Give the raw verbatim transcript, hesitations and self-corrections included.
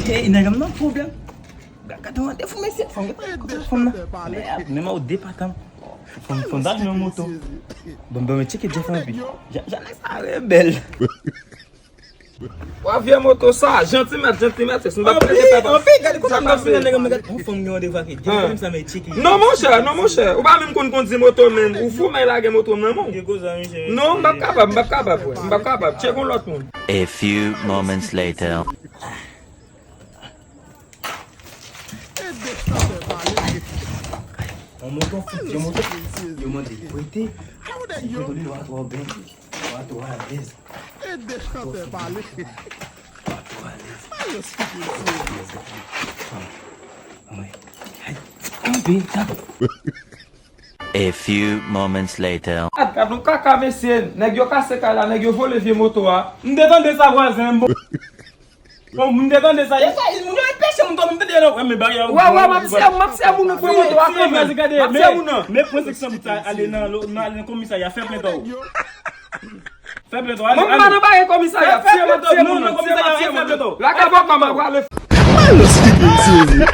Ey, nèg la m nan pwoblèm. Gade yon defo mesye, fò m gade kote fanm nan. Men men ou de patan. Fanm fanm ta jwenn yon moto. Bon, bon, men tcheke Jeff anpi. Jan nèg sa rebèl. Wa vye moto sa, janti mèt, janti mèt, se m pa prese papa. Anpi, gade kote m ap fini nèg mwen gade. Yon fanm gen yon devwa ki gen fanm sa men tcheke. Non monchè, non monchè, ou pa menm konn kondi moto menm, ou fou men lage moto nan men w. Non, m p ap kapab, m p ap kapab, frè. M p ap kapab. Tcheke yon lòt moun. A few moments later. Yon moto fout, yon moto fout, yon moto prete. Yon moto li lwa twò bèl, lwa twò alèz. Lwa twò alèz. Lwa twò alèz. Ay, ay, kanpe, kanpe. A few moments later. Gad, gad yon kaka mesye, nèg yo kase kay la, nèg yo vole vye moto a. M te tande sa vwazen, m bon. Bon, m te tande sa. E sa, moun yo enpeche moun tande, m tande yo nan men bagay la. Wa, wa, m ap tiye, m ap tiye moun nan pran moto a kanmenm. M ap tiye moun nan. Men pran sèk san goud sa ale nan, nan, ale nan komisarya, fè plent ou. Fè plent ou, ale. Mwen pa nan bagay komisarya, tiye m ap tiye moun nan, tiye m ap tiye moun nan. Lakay papa m ap prale. Ay, yo stupid, seriously.